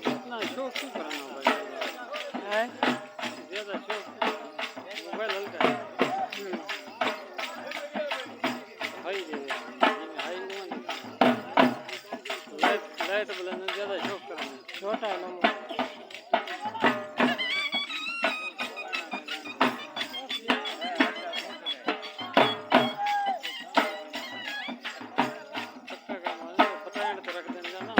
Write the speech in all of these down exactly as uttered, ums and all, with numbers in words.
اتنا شوق کیوں کرانا بھائی؟ ہیں؟ زیادہ شوق موبائل ہلکا ہے۔ ہوں۔ ہائی دے، ہائی ہوا نہیں۔ لائٹ، لائٹ بلند زیادہ شوق کرانا۔ چھوٹا ہے نا موبائل۔ پکا کم ہے، پتہ اینڈ تے رکھ دینا نا۔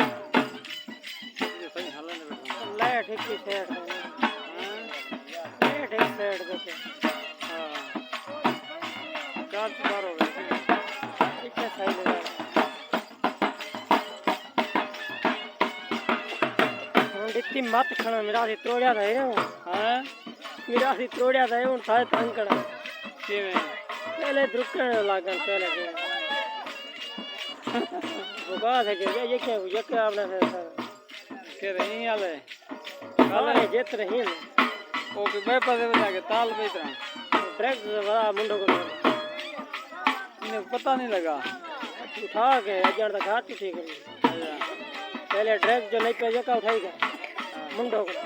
یہ صحیح حالت میں بیٹھا۔ لائٹ ہک ہی سائیڈ تے۔ ہاں؟ لائٹ ہک سائیڈ تے۔ ہاں۔ چارج بار ہو گئے۔ ہک صحیح لگا۔ ہݨ ݙتی مت کھڑا، میݙا سی تروڑیا دا ہے نا۔ ہاں؟ میݙا سی تروڑیا دا ہے، ہݨ سارے تنگ کھڑا۔ کیویں؟ پہلے درکݨ لڳن، پہلے کیویں؟ بکا سے کہ یہ کیا، یہ کیا اپنا سے، سے۔ کہ رہی والے؟ سارے جت رہی ہیں۔ او کہ بے پتے وجہ کے تال پہ اتنا۔ ڈرگز والا منڈو کو۔ انہیں پتہ نہیں لگا۔ اٹھا کے اجڑ دا گھاٹ اٹھی کری۔ اچھا۔ پہلے ڈرگز جو نہیں پہ یکا اٹھائی گا۔ منڈو کو۔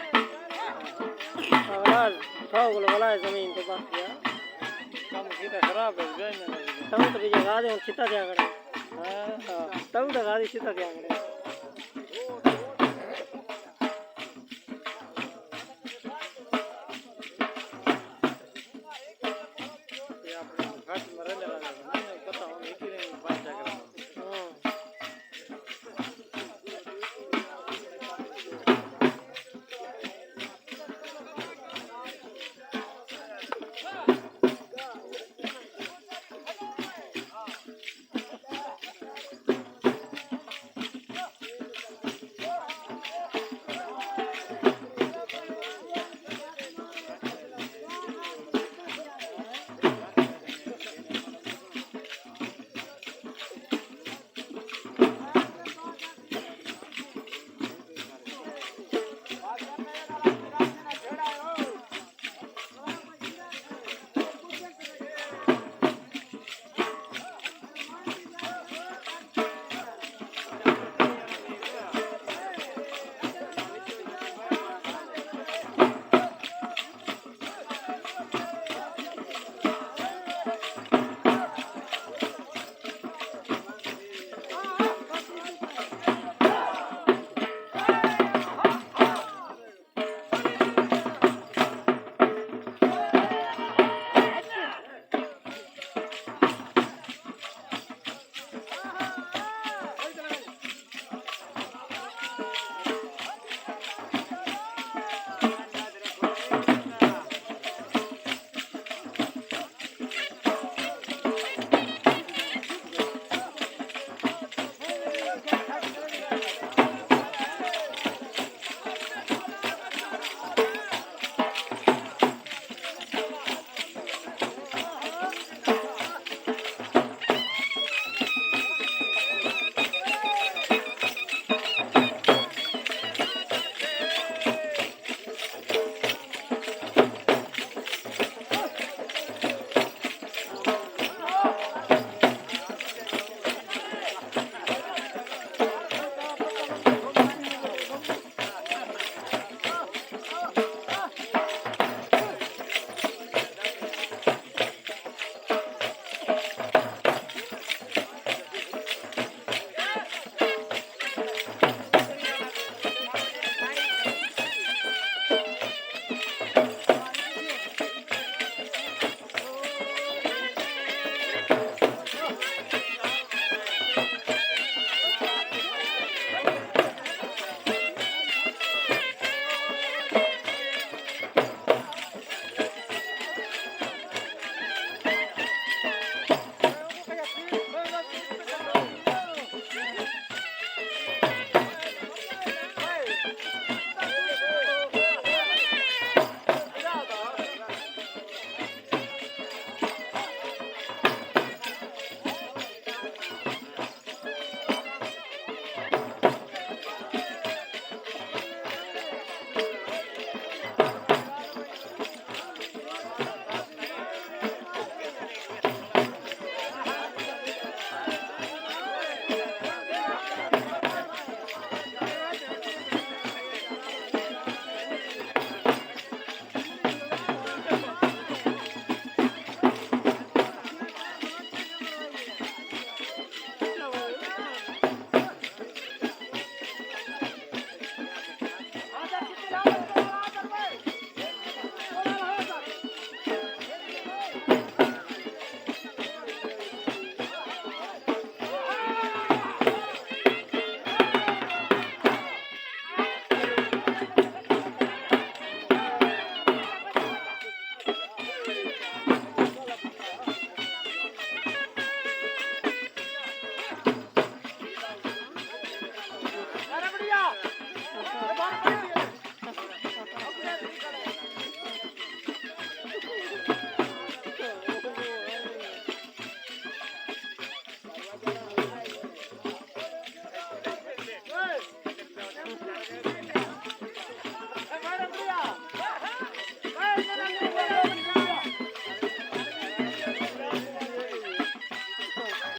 آواز اٹھاؤ گلو والا ہے زمین تو بس یار۔ کم کیتا خراب ہے، جائے نہ لگے۔ تم تو بھی جگہ دے، ہن چھتا دیا کرے۔ ہاں۔ ہاں، تم تو غازی چھتا دیا کرے۔